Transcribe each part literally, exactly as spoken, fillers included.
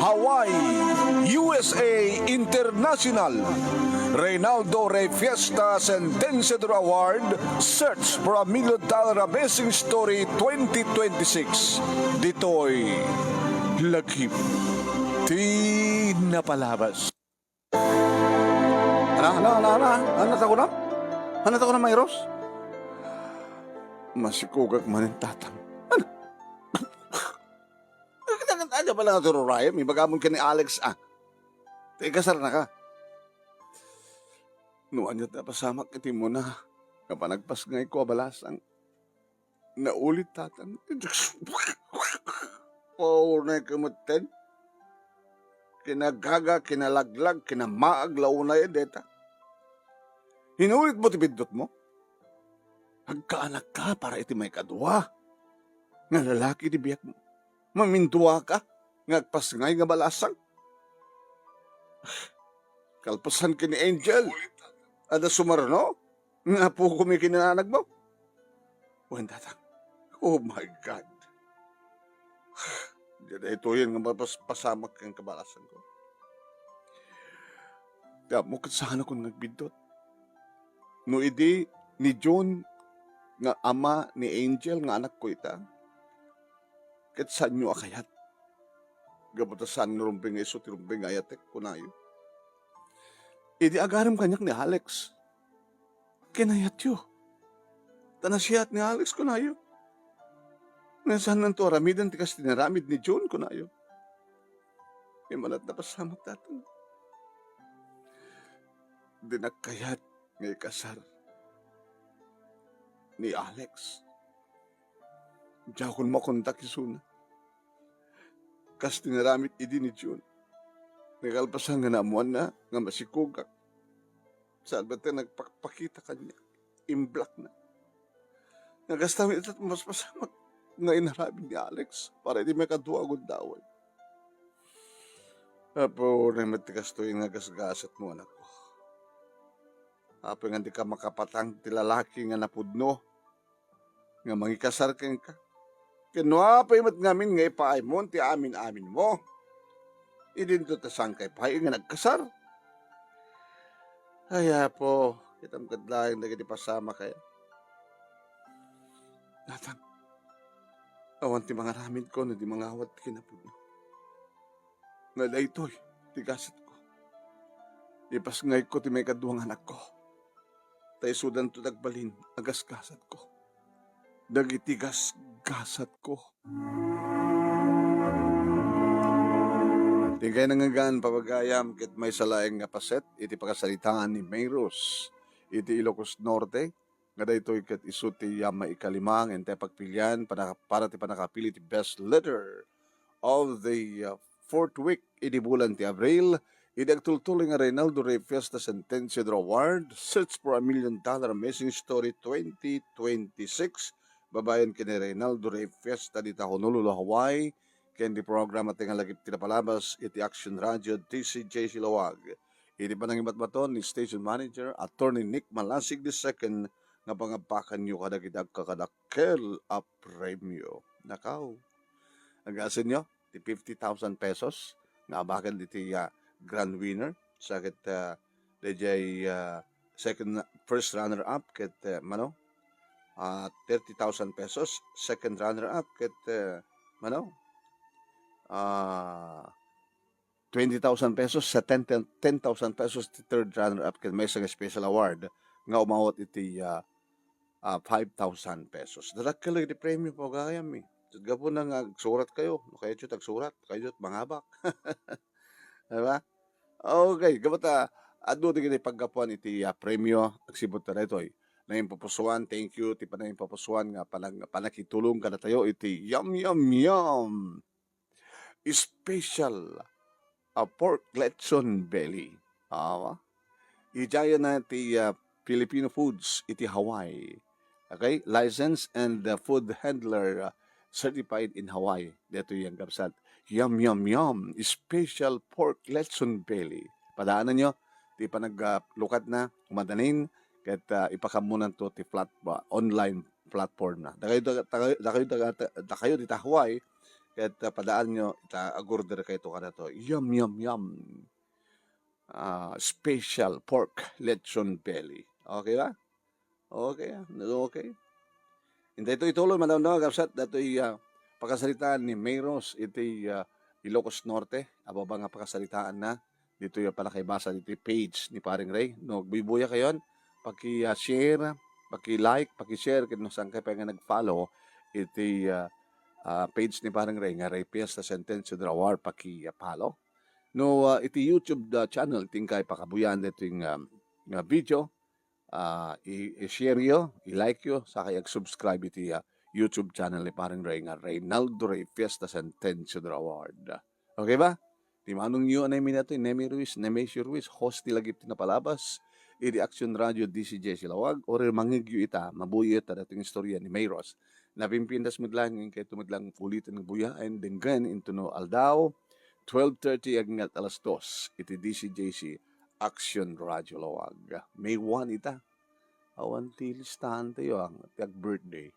Hawaii, U S A International. Reynaldo Rey Fiesta Sentenciador Award, Search for a Million Dollar Amazing Story twenty twenty-six. Ditoy lagip ti napalabas. Ana, ana, ana, ana? Ana ta kunam? Ana ta kunam, Mayros? Masikugak manen, Tatang. Ana? Ania pala nga tururayan? Ibagamon ken ni Alex, a. Ta ikasarnaka. No ania't napasamak iti umuna nga panagpasngayko a balasang. Naulit, Tatang. Paunay ka metten. Kinagaga, kinalaglag, kinamaag la unay deta. Inulitmo ti biddutmo. Agkaanakka para iti maikadua nga lalaki ti biagmo. Maminduaka nga agpasngay nga balasang. Kalpasan ken ni Angel, adda sumarno nga apokomi ken ni nanagmo. Wen, Tatang. Oh my God. Diay daytoyen nga mapaspasamak ken kabalasanko. Ti ammo ket saanakon nga agbiddut. No idi ni June nga ama ni Angel nga anakko ita, ket saanyo a kayat. Gapu ta saan nga rumbeng nga isu ti rumbeng nga ayatek, kunayo. Idi agarem kaniak ni Alex, kinayatyo. Ta nasiat ni Alex, kunayo. Nga saannanto aramiden ti kas ti naramid ni June, kunayo. Imanat napasamak, Tatang. Dinak kayat nga ikasar ni Alex. Diakon makontak isuna. Kas ti naramid idi ni June. Nakalpasan nga naammoanna nga masikugak. Saan met nga nagpakpakita kaniak? Imblakna. Nga kasta met ita ti mapaspasamak nga inaramid ni Alex para iti maikadua a gundaway. Apo, uray met ti kastoy nga gasgasatmo, anakko. Apay nga dika makapatang ti lalaki nga napudno nga mangikasar kenka? Ken no apay met ngamin nga ipaaymo ti amin-aminmo? Idinto ta saanka pay nga nagkasar. Ay, Apo, kitam kad laeng dagiti pasamak aya. Natang, awan ti mangaramidko no di mangawat ti kinapudno. Nga daytoy ti gasatko. Ipasngayko ti maikadua nga anakko. Ta isudanto dagbalin a gasgasatko. Dagiti gasgasatko. Ti kayatna nga agaan, pagayam, ket maysa laeng nga paset iti pakasaritaan ni Mayros iti Ilocos Norte, nga daytoy ket isu ti, ah, maikalima nga intay pagpilian pana-, para ti pannakapili ti best letter of the, ah, fourth week idi bulan ti Abril, idi agtultuloy nga Reynaldo Rey Fiesta Sentenciador Award, Search for a Million Dollar Amazing Story twenty twenty-six, babaen ken ni Reynaldo Rey Fiesta dita Honolulu, Hawaii, ken ti programa ti nga lagip ti napalabas iti Action Radio D C J C Laoag. Iti panangibatbaton ni Station Manager, Attorney Nick Malasig the second, nga pangabpakanyo kadagiti agkakadakkel a premio. Nakaw. Agasenyo, ti fifty thousand pesos nga abaken diti, ah, grand winner. Sa ket, ah, daydiay, ah, second, first runner-up ket, ah, mano, ah, thirty thousand pesos, second runner-up ket, ah, mano, ah, twenty thousand pesos, sa ten, ten, ten thousand pesos ti third runner-up ket maysa nga special award nga umawat iti, ah, ah, five thousand pesos. Dakkel ti premio, pagayam, eh. Ket gapuna nga agsurat kayo, no kayo ti agsurat, kayo ti mangabak. Diba? Okay, gapu ta, adu ti paggapuan iti, ah, premio, agsipud ta daytoy. Nangimpupusuan, thank you, ti panangimpupusuan nga panag-, panakitulong kadatayo iti Yum Yum Yum! Special a pork lechon belly. Awa. Idiay na ti, ah, Filipino Foods iti Hawaii. Okay? Licensed and, ah, food handler, ah, certified in Hawaii. Daytoy a kabsat. Yum, yum, yum. Special pork lechon belly. Padaananyo ti panag-, ah, lukatna, umadanin, ket, ah, ipakammonanto ti flat, ah, online platform na. Dakayo, daga-, dakayo, dakayo, daga-, dakayo dita Hawaii, ket, ah, padaanyo, ita, agorder kayto kadato. Yum, yum, yum. Ah, special pork lechon belly. Okay ba? Okay, ah, okay. Inday ito ituloy, madamdama, kabsat, datoy, ah, pakasaritaan ni Mayros iti, ah, Ilocos Norte, ababa nga pakasaritaan na, ditoy, ah, panakaibasa ditoy page ni Paring Ray. No, agbuybuyakayon, paki, ah, share, paki-like, paki-share, ket no saan kayo pay nga nag-follow iti, ah, ah, page ni Paring Ray nga Ray Fiesta Sentencio de la War, paki, ah, follow. No, ah, iti YouTube, ah, channel, ti inkay pakabuyan ditoy nga, nga video, ah, i-, i-share yo, i-like yo, sakay ag-subscribe iti, ah, YouTube channel ni Paring Ray nga Reynaldo Ray Fiesta Sentencio de la War. Okay ba? Ti manong yo anay minatoy, Nemi Ruiz, Nemesio Ruiz, host ti lagip ti napalabas, iti Action Radio D C J C Lawag, o rimangegyo ita, mabuyo ita datoy nga istorya ni Mayros. Napimpintas met laeng nga inkay tumedlang uliten nga buyaen, denggen, intono aldaw, twelve thirty agingga alas dos, iti D C J C Action Radio Lawag. May one ita. Awan ti listahan tayo, ang, ti ag-birthday.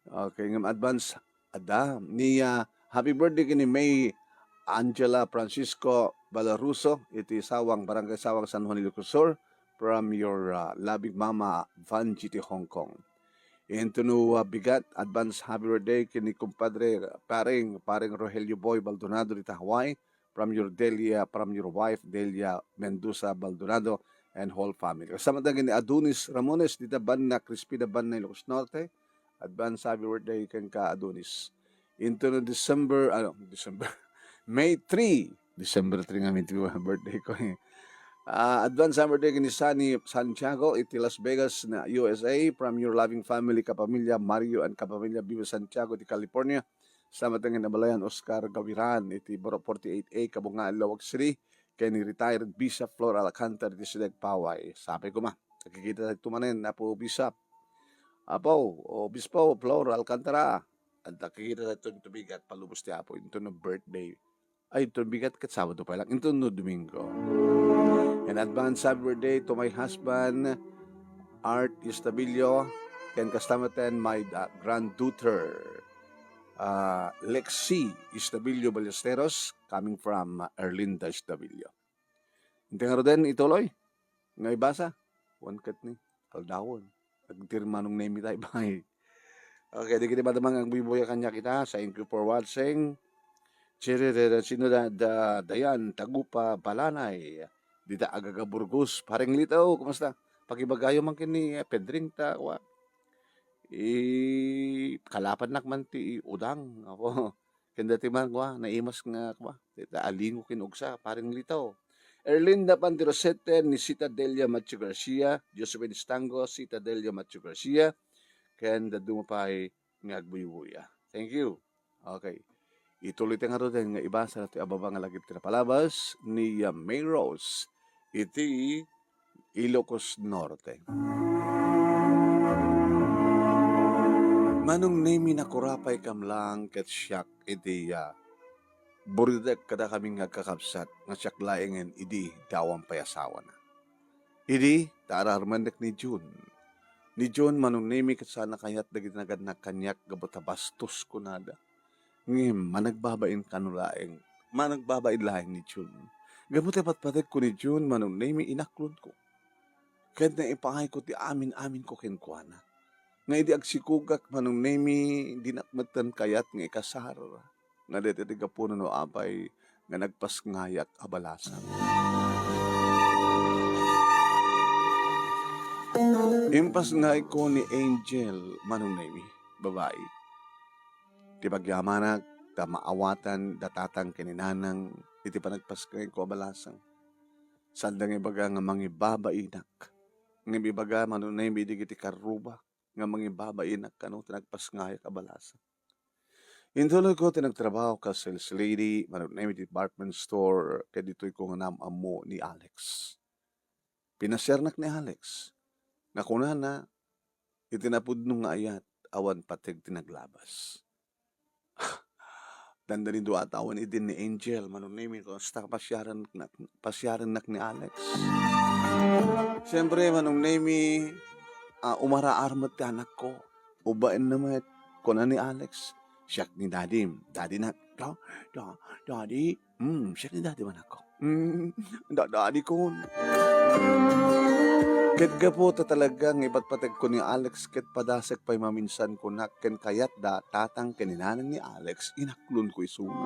Okay, ngem advance, adda, ni, ah, happy birthday ken ni May Angela Francisco Balaruso, iti Sawang, Barangay Sawang, San Juan, Ilocos Sur, from your, ah, loving mama, Van G T Hong Kong. Intono, ah, bigat, advance happy birthday ken ni kumpadre, paring, paring Rogelio Boy Baldonado dita Hawaii, from your Delia, from your wife, Delia Mendoza Baldonado, and whole family. Kasama tayo ni Adonis Ramones, dita banna, Crispida banna, Ilocos Norte. Advance happy birthday kenka, Adonis. Intono December, ano, December, May three. December three nga, May three, birthday ko, eh. Ah, advance happy birthday ken ni Sunny Santiago, iti Las Vegas na U S A, from your loving family, kapamilya Mario and kapamilya Viva Santiago, iti California. Sama tayo nga nabalayan, Oscar Gawiran, iti Baro forty-eight A, Kabungaan, Laoag City, ken ni retired Bishop Flor Alcantara, iti Siudad Paway. Sapay koma, nakikita tayo manen, Apo Bishop. Apo, Obispo Flor Alcantara, anta kikita tayo tubigat, palubos ti Apo, intono birthday. Ay, intono bigat ket Sabado pay lang. Intono Domingo. And advance happy birthday to my husband, Art Estabillo, ken kastamatan my, uh, granddaughter, uh, Lexi Estabillo Ballesteros, coming from, uh, Erlinda Estabillo. Inti ngaruden, ituloy nga ibasa. Wan ket ni, aldawen. Agdir manong Nemi tayo, bay. Okay, dagiti madamdama nga agbuybuya kaniak ita, thank you for watching. Chirere, sino da, da, Dayan, Tagupa, Balanay. Dita Agaga, Burgos, Paring Lito, kumusta? Pakibagayo man ken ni, eh, Pedring ta, wa. I, kalapannak man ti udang, apo. Ken dati man, kua, naimas nga, kua, dita Alingo ken Ugsa, Paring Lito. Erlinda Pantirosete, ni Sita Delia Matthew Garcia, Josephine Estango, Sita Delia Matthew Garcia, ken dadduma pay nga agbuybuya. Thank you. Okay. Ituloy ti ngaruden nga ibasa datoy ababa nga lagip ti napalabas ni, ah, May Rose iti Ilocos Norte. Manong Nemi, nakurapay kam lang ket siak iti, ah, buritek kadakami nga agkakabsat nga siak laengen idi dawam pay asawana. Idi, ta ararmennek ni Jun. Ni Jun, Manong Nemi, ket saan a kayat dagiti nagannak kaniak gapu ta bastos kunada. Ngem managbabain kano laeng, managbabain laeng ni Jun. Gapu ta ipatpategko ni Jun, Manong Nemi, inaklonko. Ket naipangayko ti amin-aminko kenkuana. Nga idi agsikogak, Manong Nemi, dinak metten kayat nga ikasar. Nga daytoy ti gapuna no apay nga nagpasngayak a balasang. Impasngayko ni Angel, Manong Nemi, babai. Ti pagyamanak, ta maawatan da tatang ken ni nanang iti panagpasngayko a balasang. Sanda nga ibaga nga mangibabainak. Ngem ibaga, Manong Nemi, dagiti karruba nga mangibabainak kano ti nagpasngayak a balasang. Intuloyko ti nagtrabaho kas sales lady, Manong Nemi, iti department store, ket ditoyko nga naam-ammo ni Alex. Pinasiarnak ni Alex. Nga kunana, iti napudno nga ayat, awan pateg ti naglabas. Dandaniduatawan idin ni Angel, Manong Nemi, kasta pasiarennak, pasiarennak ni Alex. Siyempre, Manong Nemi, ah, umaraar met ti anakko. Ubaenna met, kuna ni Alex, "Siak ni Daddy. Daddy na, da, da, Daddy." "Hmm, siak ni Daddy, anakko." "Hmm, da, Daddy kon." Ket gapu ta talaga nga ipatpategko ni Alex ket padasek pay maminsan kunak ken kayatda tatang ken ni nanang ni Alex, inaklonko isuna.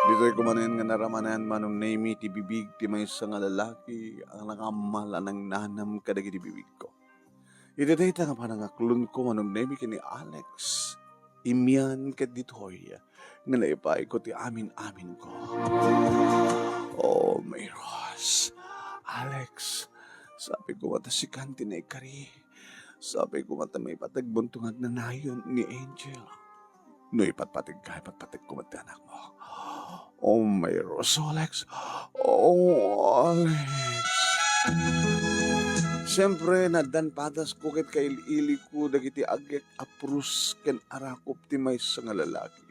Ditoy kumanen nga naramanan, Manong Nemy, ti bibig ti maysa nga lalaki a nangammal a nangnanam kadagiti bibigko. Iti dayta nga panangaklonko, Manong Nemy, ken ni Alex, imian ket ditoy nga naipayko ti amin-aminko. "Oh, Mayros, Alex, sapay koma ta sikan ti naikari. Sapay koma ta maipategbonto nga agnanayon ni Angel. No ipatpategka, ipatpategko met ti anakmo. Oh, Mayros, Alex. Oh, Alex." Siempre, naaddan patasko ket kail-iliko dagiti agek a purus ken arakop ti maysa nga lalaki.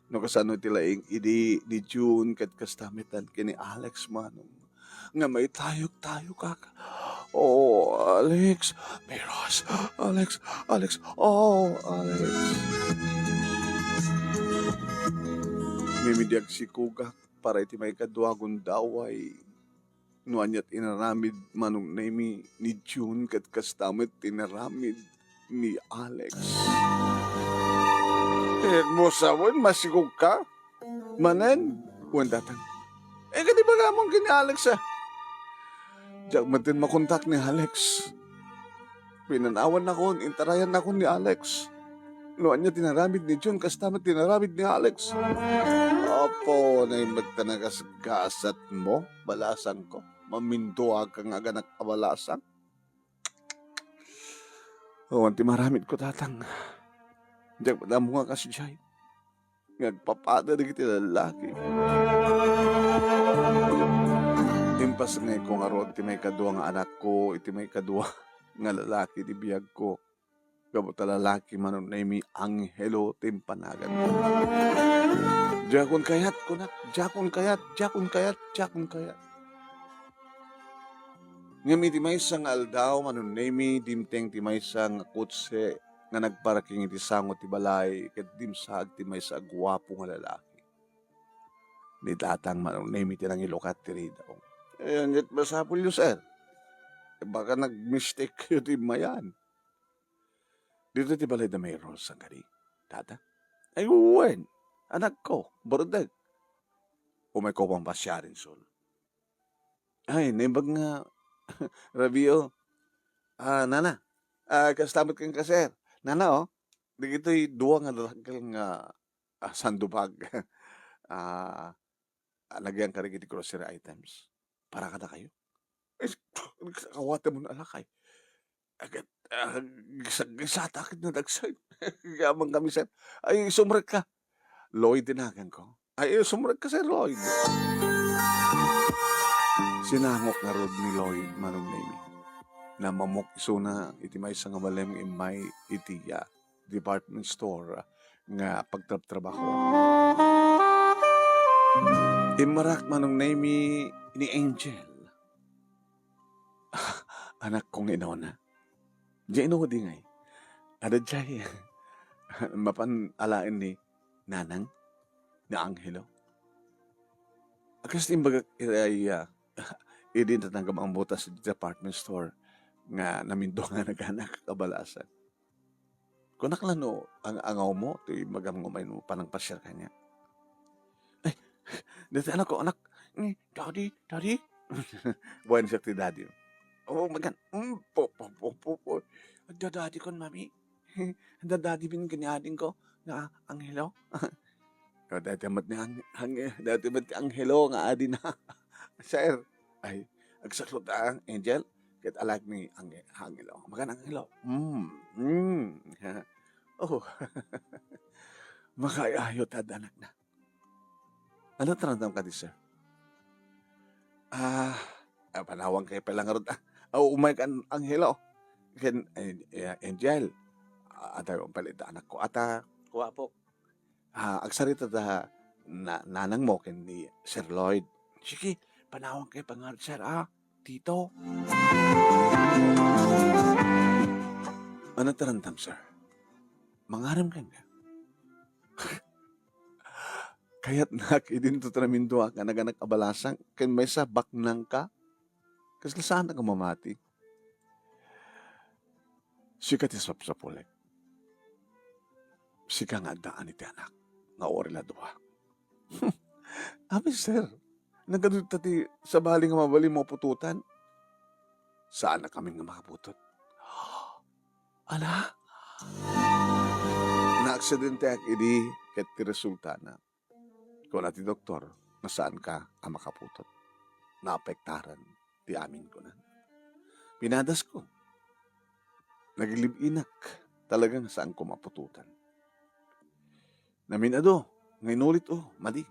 No kasano ti laing idi ni June ket kasta met ken ni Alex, Manong, nga maitayok-tayokak. "Oh, Alex, Mayros, Alex, Alex, oh, Alex." Mimidiag sikugak para iti maikadua a gundaway. No aniat inaramid, Manong Nemy, ni June ket kasta met ti inaramid ni Alex. "Ket mo sawen, masikugka manen?" wen tatang. "Eh, kadi bagamon ken ni Alex, a? Diak met makontak ni Alex. Pinanawannakon, intarayannakon ni Alex. No ania ti inaramid ni June, kasta met ti inaramid ni Alex." "Apo, nay met ta nagasgasatmo, balasangko. Maminduaka nga aganak a balasang." "Awan ti maramidko, tatang. Diak met ammo nga kasdiay nga agpapada dagiti lalaki." Impasngayko ngarud ti maikadua nga anakko iti maikadua nga lalaki ti biagko. Gapu ta lalaki, Manong Nemy, Angelo ti impanaganko. "Diakon kayat," kunak, "diakon kayat, diakon kayat, diakon kayat." Ngem iti maysa nga aldaw, Manong Nemy, dimteng ti maysa nga kotse nga nagparking iti sango ti balay ket dimsaag ti maysa a guapo nga lalaki. Ni tatang, Manong Nemy, ti nangilukat ti ridaw. "Eh, aniat masapulyo, sir? Eh, baka nag-mistake kayo ti immayan." "Ditoy ti balay da Mayros, saan kadi, tata?" "Ay, wen, anakko, burdek. Umayko pampasiar insul." "Ay, naimbag nga rabii. Ah, nana, ah, kasta met kenka, sir. Nana, oh, dagitoy dua nga dakkel nga, ah, sandubag. Ah, lagyan kadagiti grocery items. Para kadakayo." "Ay, kawatem mo na lakay. Agad, ah, gisa-, gisata ket nadagsen. Yaman kami, sir. Ay, sumrek ka." "Lloyd ti naganko." "Ay, sumrek ka, Sir Lloyd." Sinangok ngarud ni Lloyd, Manong Nemy. Namamok isuna iti maysa nga balem nga immay iti, ah, department store nga pagtrabtrabaho. Immarak, Manong Nemy, ni Angel. Anakko nga inuna. Diay inudi ngay? Adda diay mapan alaen ni nanang, ni Angelo. Kas imbagak iti, ah, idi natangkam ammo ta sa department store nga namindua nga naganak a kabalasan. Kunak la no ang-angawmo ti imbagam nga umay no panangpasiar kaniak. Ay, dati anakko, anak. Ni, Daddy, Daddy. Wen siak ti daddy. Oh, magan. Mm, po, po, po, po, po. Adda daddy kon, Mami. Adda daddy bin ken ni adingko nga Angelo. Oh, dati met ni Ang-, Ang-, dati met ni Angelo nga adina. Sir. Ay, agsaklot a, Angel. Ket alaek ni Ang-, Angelo. Magan Angelo. Mm, mm. Oh. Makaay-ayo ta adda anakna. Ano ti randam kadi, sir? Ah, ah, panawankayo pay la ngarud, ah. Ah, umay kan Angelo. Ken, eh, eh, Angel. Ah, adayo pay la ita anakko. Ata, kuwapo. Ah, agsarita da na-, nanangmo ken ni Sir Lloyd. Sige, panawankayo pay ngarud, sir, ah. Tito. Ania ti aramidem, sir? Mangarem kenka. Kayatnak, idinto ti namindua nga naganak a balasang, ken maysa baknangka. Kasla saanak a mamati. Sika ti sapsapulek. Sika nga addaan iti anak nga uray la dua. Amin, sir. Nagadu ta ti sabali nga mabalin mo putotan. Saanak amin nga makaputot. Ala? Naaksidente ak idi ket ti resultana, kuna ti doktor nga saanka a makaputot. Naapektaran ti amin, kunan. Pinadasko. Nagilibinak. Talaga nga saanko maputotan. Namin-adu nga inulit, o, madi.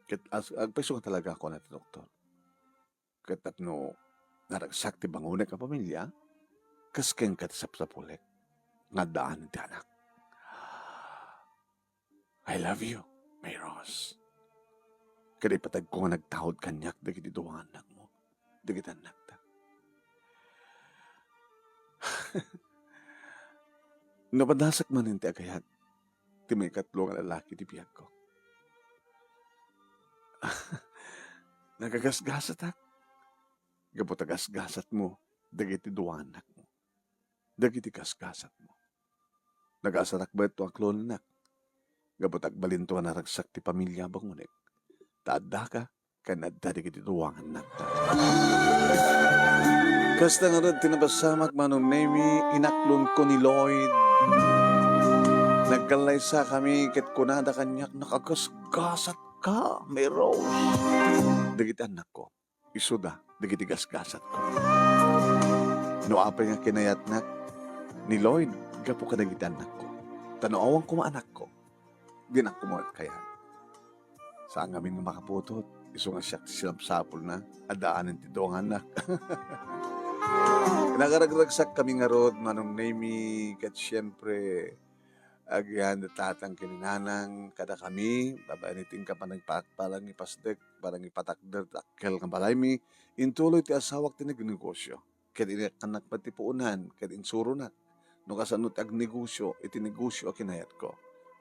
Ket as-, agpayso nga talaga, kuna ti doktor. Ket tapno naragsak ti bangonek a pamilia, kas kenka ti sapsapulek nga addaan ti anak. I love you, May Rose. Ket ipatagko nga nagtaud kaniak dagiti dua nga annakmo, dagiti annakta. No padasak manen ti agayat, ti maikatlo nga lalaki ti biagko. Nagagasgasatak. Gapu ta gasgasatmo dagiti dua nga annakmo. Dagiti gasgasatmo. Nagasarak met no aklonenak. Gapu ta agbalinto nga naragsak ti pamilia a bangonek. Ta addaka ken adda dagiti dua nga annakta. Kasta ngarud ti napasamak, Manong Nemy, inaklonko ni Lloyd. Nagkallaysakami ket kunada kaniak, "Nakagasgasatka, May Rose." Dagiti annakko, isuda dagiti gasgasatko. No apay nga kinayatnak ni Lloyd gapu kadagiti annakko. Ta no awan koma anakko, dinak koma kayat. Saan ngamin nga makaputot, isu nga siak ti sinapsapulna, addaanen ti dua nga annak. Nagaragsakkami ngarud, Manong Nemy, ket siempre, agyamanak, Tatang ken Nanang, kadakami, babaen iti inka panagpa-, panangipasdek, panangipatakder ti dakkel nga balaymi, intuloy ti asawak ti nagnegosio. Ket inakkannak met ti puonan, ket insuronak no kasano ti agnegosio iti negosio a kinayatko.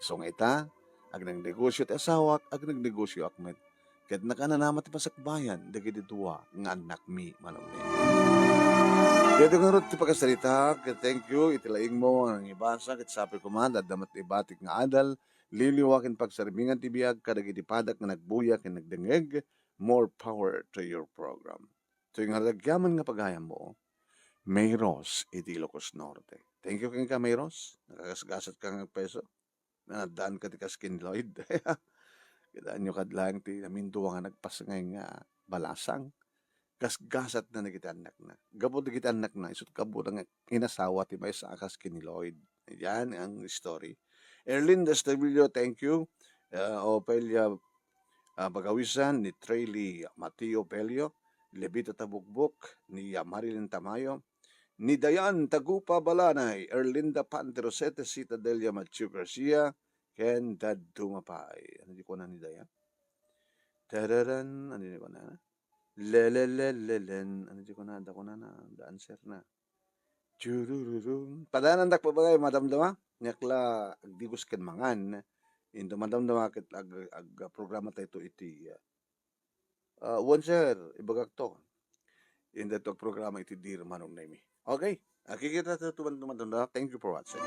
Isu nga ita, agnagnegosio ti asawak, agnegnegosioak met. Ket nakananamat ti pasakbayan dagiti dua nga annakmi, Manong Nemy. Daytoy ngarud ti pakasaritaak, ket thank you iti laingmo nga nangibasa, ket sapay koma, adda met ibatik nga adal, liwliwa ken pagsarmingan ti biag kadagiti padak nga nagbuya ken nagdengngeg. More power to your program. Toy nga agyaman nga pagayammo, May Rose iti Ilocos Norte. Thank you kenka, May Rose. Nakagasgasatka nga agpayso. Naaddaanka ti kas ken Lloyd. Kitaenyo kad laeng ti namindua nga nagpasngay nga balasang. Gasgasatna dagiti annakna. Gapu dagiti annakna, isu ti kabuda nga inasawa ti maysa a kas ken ni Lloyd. Yan ang story. Erlinda Estavillo, thank you. Uh, Opelia, uh, Bagawisan, ni Trely Mateo Bello, Levita Tabugbok, ni, uh, Marilyn Tamayo, ni Dayan Tagupa Balanay, Erlinda Pante Rosete, Sita Delia Matthew Garcia, ken dadduma pay. Ano di ko na ni Dayan? Tararan, ano di ko na? Lelelelelen. Ano di ko na? Da ko na na. The answer na. Churururum. Padanan dak pa bagay, madamdama. Nia la agdigos ken mangan. Into madamdama ket ag-, ag-, programa tayo iti, ah, ah, wen, sir, ibagak to. Into ito programa iti Dear Manong Nemy. Okay. Akikita tayo tuman-, tuman-, tuman-, thank you for watching.